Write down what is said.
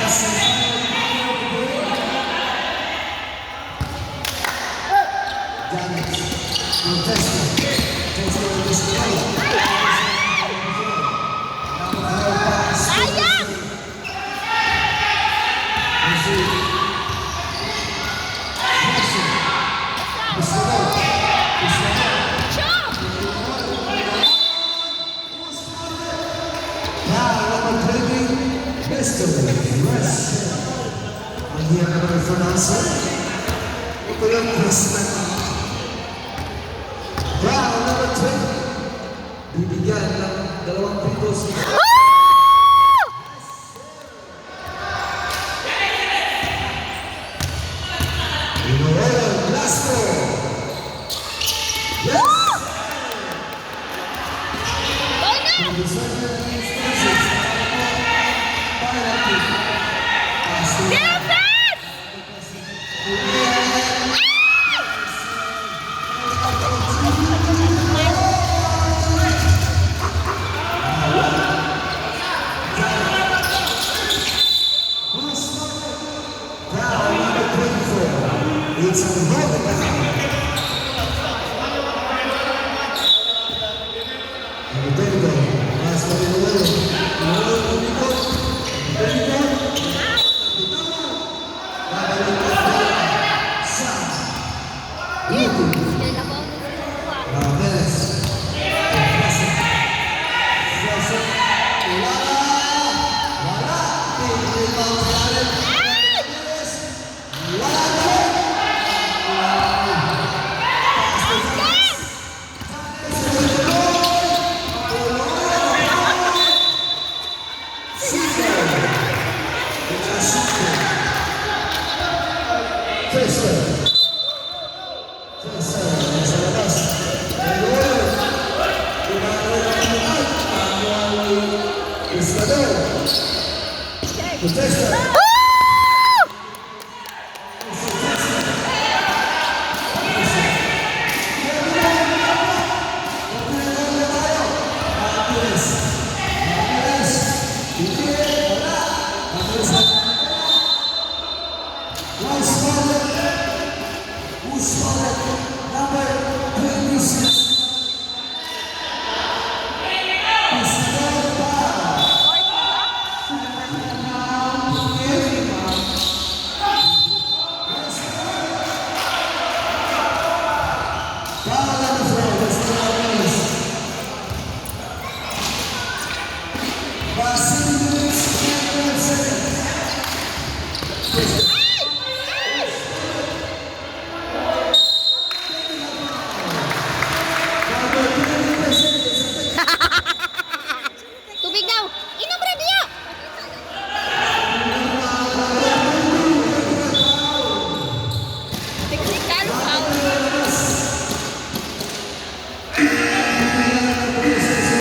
Last and final corner of the game. Janet. Protesta. Protesta with this play. Number 4 pass. Sayang! Receive. Pressure. Gusto. Gusto. Chop! Now, number 20, Mr. West. Ang hirap naman i-pronounce. Ito yung Christmas. Foul number 20. Bibigyan ng dalawang free throws. Ah! Noel Blasco. Yes! Go na! 27-26. Penalty. Pass to Defense! Ah! Foul number 24. It's a holding foul. Number 24. Pass to Noel. Noel umikot. Umikot. Babalik ang bola sa Blue team. Yan ako ang kukuha. Ramirez. Flesa. Flesa. Wala. Wala. Big rebound sa ilalim. Ramirez. Wala na rin. Pass to Janes. Janes tuloy. Tuloy ang tuloy. Cinco. It's a cinco. Chester. Chester. Nasa labas. Tuloy. Emmanuel ang out. Manuel Pescador. Protesta.